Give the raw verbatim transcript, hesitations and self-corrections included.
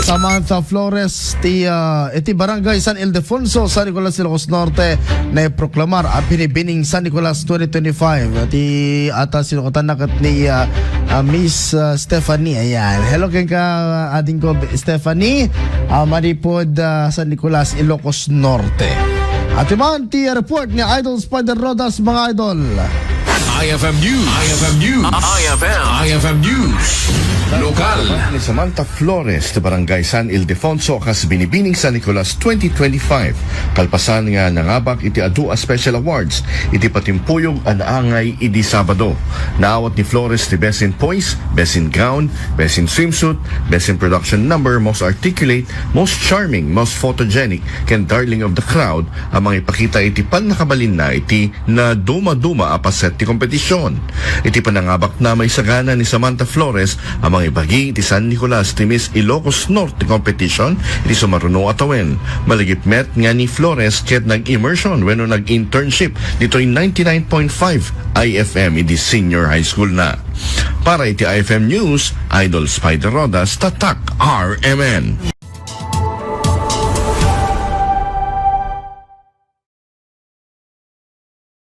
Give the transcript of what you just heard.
Samantha Flores ti, ah, iti Barangay San Ildefonso, San Nicolas, Ilocos Norte, naiproklamar a Binibining San Nicolas twenty twenty-five. Ti ata sinukatanna ket ni, ah, ah, Miss, ah, Stephanie. Ayan. Hello kenka, ah, adingko, Stephanie. Ah, manipud, ah, San Nicolas, Ilocos Norte. At man ti report ni Idol Spider Rodas, mga idol. I F M News. I F M News. I F M. I F M News. Lokal. Ni Samantha Flores ti Barangay San Ildefonso kas Binibining San Nicolas twenty twenty-five. Kalpasan nga nangabak iti adu a special awards iti patimpuyog a naangay idi Sabado. Naawat ni Flores ti Best in Poise, Best in Gown, Best in Swimsuit, Best in Production Number, Most Articulate, Most Charming, Most Photogenic, ken Darling of the Crowd a mangipakita iti pannakabalinna iti na dumaduma a paset ti kompetisyon. Iti panangabakna, maisagana ni Samantha Flores a mangibagi iti San Nicolas ti Miss Ilocos Norte Competition iti sumaruno a tawen. Malagip met nga ni Flores ket nag-immersion wenno nag-internship ditoy ninety-nine point five I F M idi senior high school na. Para iti I F M News, Idol Spider Rodas, Tatak R M N.